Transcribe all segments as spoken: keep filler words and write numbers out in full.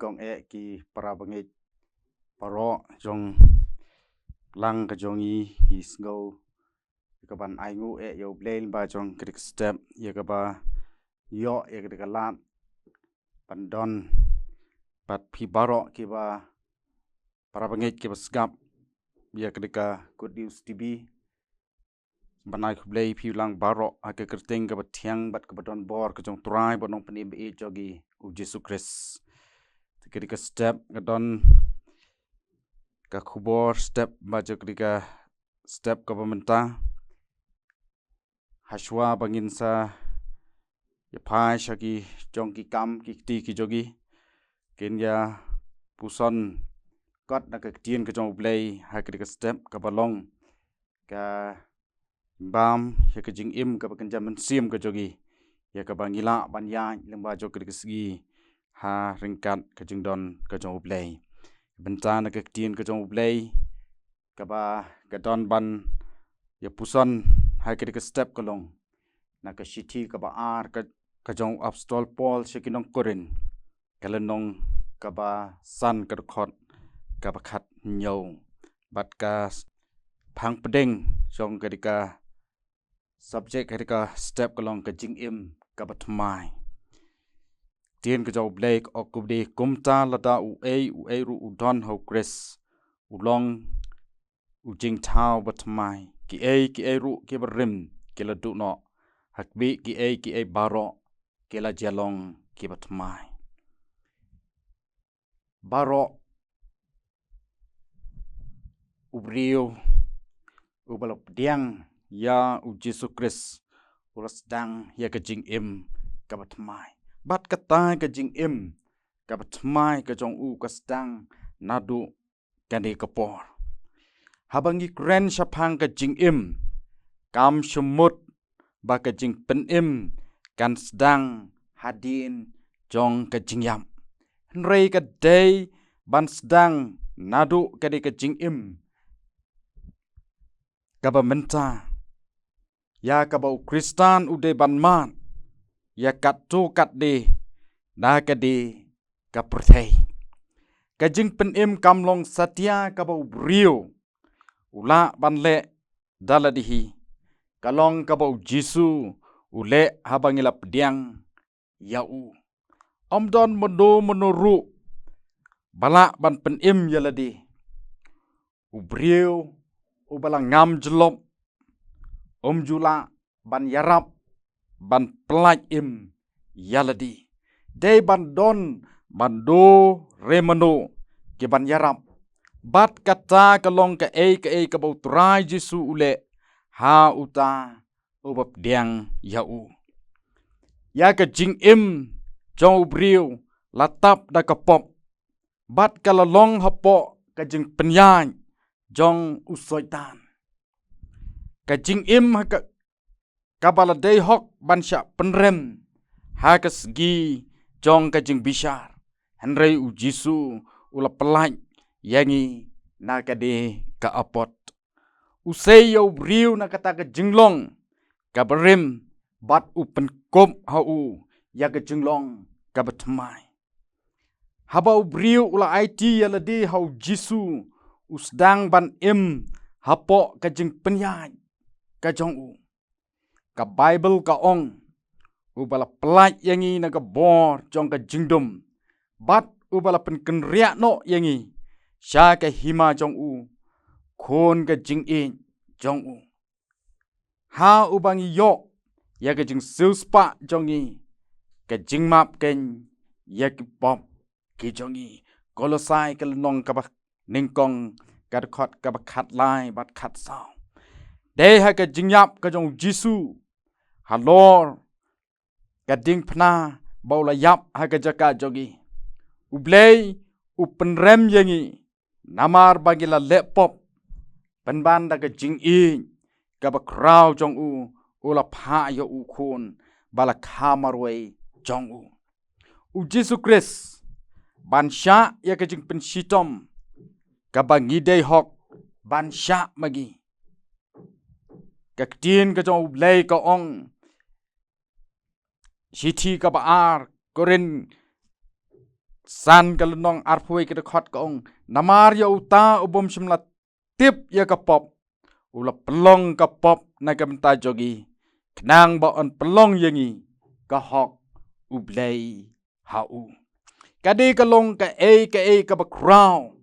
kong eh ki para bangeit baroh jong lang ka jong i, i sngew ïa ka ban ai nguh eh ïa U Blei lyngba jong ka dei ka step ïa ka ba ïoh ïa ka dei ka lad ban don bad phi baroh ki ba para bangeit ki ba sngap ïa ka dei ka Good News T V. Ban ai khublei phi u lang baroh ha ka kyrteng ka ba thiang bad ka ba don bor ka jong Trai bad Nongpynim ba ïeit jong i U Jisu Khrist. Te ka dei ka step ka don ka khubor step ba jong ka dei ka step ka ba mynta. Hashwa ba ngin sa ïa phai sha ki jong ki kam ki kti ki jong ki, kin ïa puson kot na ka ktien ka jong U Blei ha ka dei ka step ka ba long ka bam ïa ka jingim ka ba kynja mynsiem ka jong ki, ïa ka ba ngi lah ban ïaid lyngba jong ka dei ka sngi ha ryngkat ka jingdon ka jong U Blei. Bynta na ka ktien ka jong U Blei ka ba ka don ban ïa puson ha ka dei ka step ka long na ka shithi ka ba ar ka, ka jong u Apostol Paul sha ki nong Korinth, ka lynnong ka ba san ka dkhot ka ba khathynñiew bad ka phang pdeng jong ka dei ka subject ka dei ka step ka long ka jingim ka ba thymmai. Ktien ka jong U Blei ka ong kumne, kumta lada uei uei ruh u don ha U Khrist, u long u jingthaw ba thymmai. Kiei kiei ruh ki ba rim ki la duh noh, hakmih kiei kiei baroh ki la jia long ki ba thymmai. Baroh u briew u ba la pdiang ïa U Jisu Khrist u la sdang ïa ka jingim ka ba thymmai. Bad kata ka jingim ka ba thymmai ka jong u ka sdang naduh kane ka por. Haba ngi kren shaphang ka jingim, kam shym mut ba ka jingpynim kan sdang hadien jong ka jingïap. Hynrei ka dei ban sdang naduh kane ka jingim ka ba mynta, ïa ka ba u Khristan u dei ban mad ïa katto katne na ka dei ka pyrthei. Ka jingpynim kam long satia ka ba u briew u lah ban leh da lade hi, ka long ka ba U Jisu u leh haba ngi la pdiang ïa u. Ym don mano mano ruh ba lah ban pynim ïa lade. U briew u ba la ngam jyllop um ju lah ban ïarap ban pyllait im ïa lade. Dei ban don ban do re mano ki ban ïarap. Bad kata ka long kaei kaei ka ba U Trai Jisu u leh ha uta u ba pdiang ïa u. Ïa ka jingim jong u briew la tap da ka pop bad ka la long hapoh ka jingpynïaid jong u Soitan. Ka jingim ha ka, ka ba la dei hok ban shah pynrem ha ka sngi jong ka jingbishar. Hynrei U Jisu u la pyllait ïa ngi na ka dei ka apot. U sei ïa u briew na kata ka jinglong ka ba rim bad u pynkup ha u ïa ka jinglong ka ba thymmai. Haba u briew u la aiti ïa lade ha U Jisu, u sdang ban im hapoh ka jingpynïaid ka jong u. Ka Baibl ka ong, u ba la pyllait ïa ngi na ka bor jong ka jingdum bad u ba la pynkynriah noh ïa ngi sha ka hima jong u, khun ka jingïeit jong u. Ha u ba ngi ïoh ïa ka jingsiewspah jong ngi, ka jingmap keiñ ïa ki pop ki jong ngi. Kolosai ka lynnong ka ba nyngkong ka dkhot ka ba khatlai bad khatsaw. Dei ha ka jingïap ka jong U Jisu halor ka diengphna ba u la ïap ha ka jaka jong ngi, U Blei u pynrem ïa ngi namar ba ngi la leh pop. Pynban da ka jingïeit ka ba khraw jong u, u la phah ïa u khun ba la kha marwei jong u, U Jisu Khrist, ban shah ïa ka jingpynshitom ka ba ngi dei hok ban shah ma ngi. Ka ktien ka jong U Blei ka ong, shithi ka ba ar Korinth san ka lynnong arphew ka dkhot ka ong, namar ïa uta u bym shym la tip ïa ka pop, u la pynlong ka pop na ka bynta jong ngi, khnang ba un pynlong ïa ngi ka hok U Blei ha u. Ka dei ka long kaei kaei kaba khraw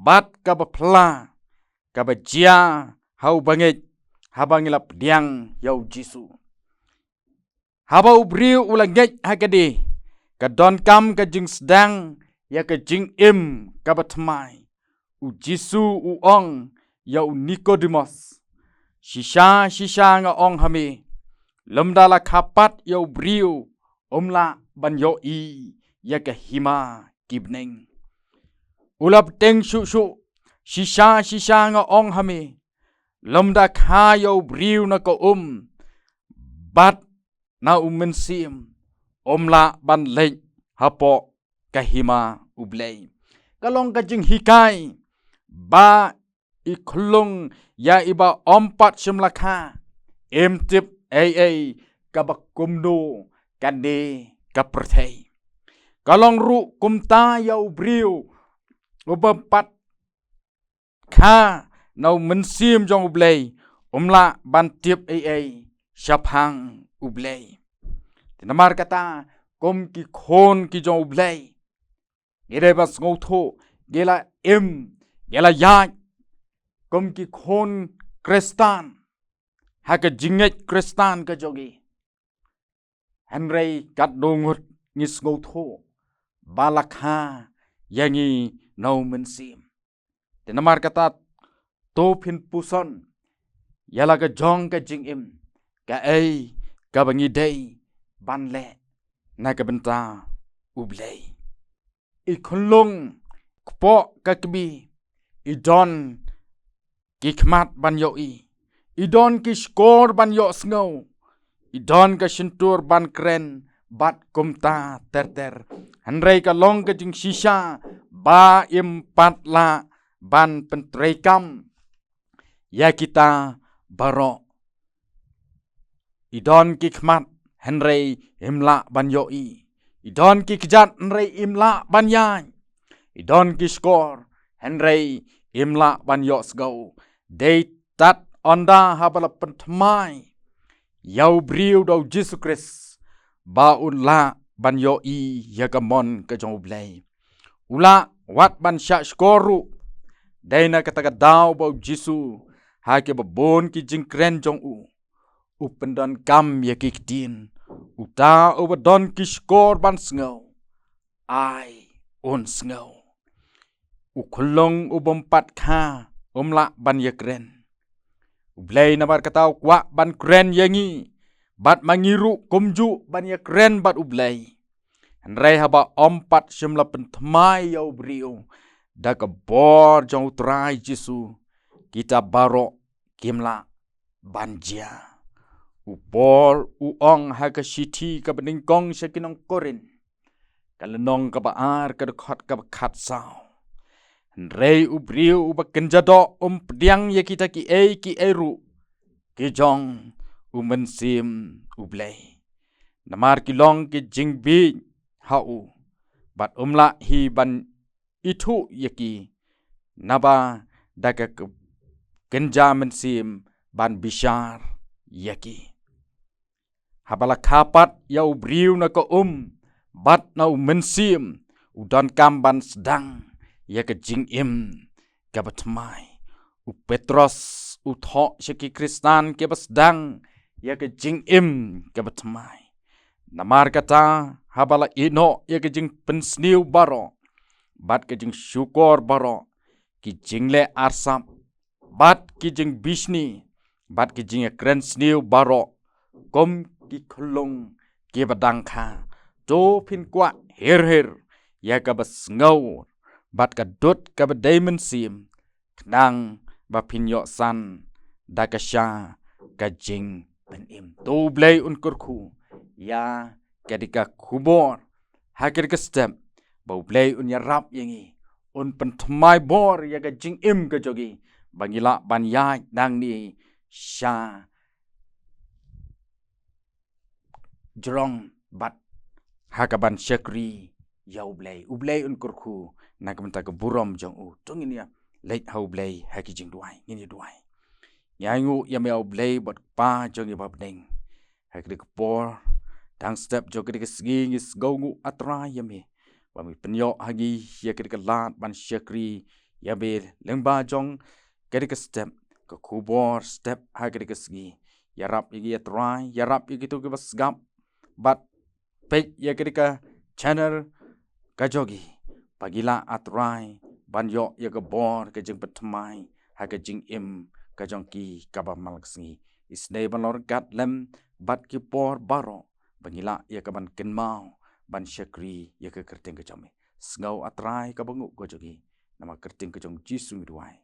bad kaba phylla, kaba jia ha u bangeit haba ngi la pdiang ïa U Jisu. Haba u briew u la ngeit ha ka dei, ka donkam ka jingsdang ïa ka jingim kaba thymmai. U Jisu u ong ïa u Nikodimos, shisha shisha nga ong ha me, lymda la kha pat ïa u briew, um lah ban ïohi ïa ka hima ki bneng. U la bteng shuh shuh, shisha shisha nga ong ha me, lymda kha ïa u briew na ka um bad na u mynsiem, um lah ban leit hapoh ka hima U Blei. Ka long ka jinghikai ba i khyllung ïa iba um pat shym la kha, im tip ei ei kaba kumno kane ka pyrthei. Ka long ruh kumta ïa u briew uba pat kha na u mynsiem jong U Blei, um lah ban tip ei ei shaphang U Blei. Te namar kata, kum ki khun ki jong U Blei, ngi dei ban sngewthuh, ngi la im, ngi la ïaid kum ki khun Khristan ha ka jingngeit Khristan ka jong ngi. Hynrei katno ngut ngi sngewthuh ba la kha ïa ngi na u mynsiem. Te namar kata, to phin puson ïa la ka jong ka jingim, kaei kaba ngi dei ban leh na ka bynta U Blei. I khyllung kpoh ka kmie, i don ki khmat ban ïohi, i don ki shkor ban ïohsngew, i don ka shyntur ban kren bad kumta ter ter. Hynrei ka long ka jingshisha ba im pat lah ban pyntreikam ïa kita baroh. I don ki khmat, hynrei im lah ban ïohi. I don ki kjat, hynrei im lah ban ïaid. I don ki shkor, hynrei im lah ban ïohsngew. Dei tad ynda haba la pynthymmai ïa u briew da U Jisu Khrist ba un lah ban ïohi ïa ka mon ka jong U Blei. U lah wat ban shah shkor ruh. Dei na kata ka daw ba U Jisu, ha kiba bun ki jingkren jong u, u pyndonkam ïa ki ktien. Uta uba don ki shkor ban sngew, ai un sngew. U khyllung u bym pat kha um lah ban ïakren. U Blei namar kata u kwah ban kren ïa ngi, bad ma ngi ruh kumjuh ban ïakren bad U Blei. Hynrei haba um pat shym la pynthymmai ïa u briew da ka bor jong U Trai Jisu, kita baroh kim lah ban jia. U Paul u ong ha ka shithi kaba nyngkong sha ki nong Korinth, ka lynnong kaba ar, ka dkhot kaba khatsaw: Hynrei u briew uba kynja doh um pdiang ïa kita kiei kiei ruh ki jong U Mynsiem U Blei, namar ki long ki jingbieit ha u, bad um lah hi ban ithuh ïa ki, naba da ka k-, kynja mynsiem ban bishar ïa ki. Haba la kha pat ïa u briew na ka um bad na U Mynsiem, u donkam ban sdang ïa ka jingim kaba thymmai. U Petros u thoh sha ki Khristan kiba sdang ïa ka jingim kaba thymmai. Namar kata, haba la ïehnoh ïa ka jingpynsniew baroh, bad ka jingshukor baroh, ki jingleh arsap, bad ki jingbishni, bad ki jingïakren sniew baroh, kum ki khyllung kiba dang kha, to phin kwah hir hir ïa kaba sngew bad ka dud kaba dei mynsiem, khnang ba phin ïoh san da ka sha ka jingpynim. To U Blei un kyrkhu ïa kadei ka khubor ha kadei ka step, ba U Blei un ïarap ïa ngi, un pynthymmai bor ïa ka jingim ka jong ngi, ba ngi lah ban ïaid nangne sha jrong bad ha kaban shakri ïa U Blei. U Blei un kyrkhu na ka bynta ka burom jong u. To ngin ïa leit ha U Blei ha ki jingduwai. Ngin ïa duwai. Ngi ainguh ïa me, U Blei bad Kpa jong ngi ba bneng. Ha kane ka por, tang step jong kane ka sngi ngi sngewnguh, A Trai, ïa me ba me pynïoh ha ngi ïa kane ka lad ban shakri ïa me lyngba jong kane ka step, ka khubor step ha kane ka sngi. Ïarap ïa ngi, A Trai, ïarap ïa kito kiba sngap bad peit ïa kane ka channel ka jong ngi, ba ngi lah, A Trai, ban ïoh ïa ka bor ka jingpynthymmai ha ka jingim ka jong ki kaba man la ka sngi. Isynei ban long ryngkat lem bad ki por baroh, ba ngi lah ïa ka ban kynmaw ban shakri ïa ka kyrteng ka jong me. Sngew, A Trai, ka bynguh ka jong ngi. Namar ka kyrteng ka jong U Jisu ngi duwai.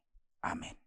Amen.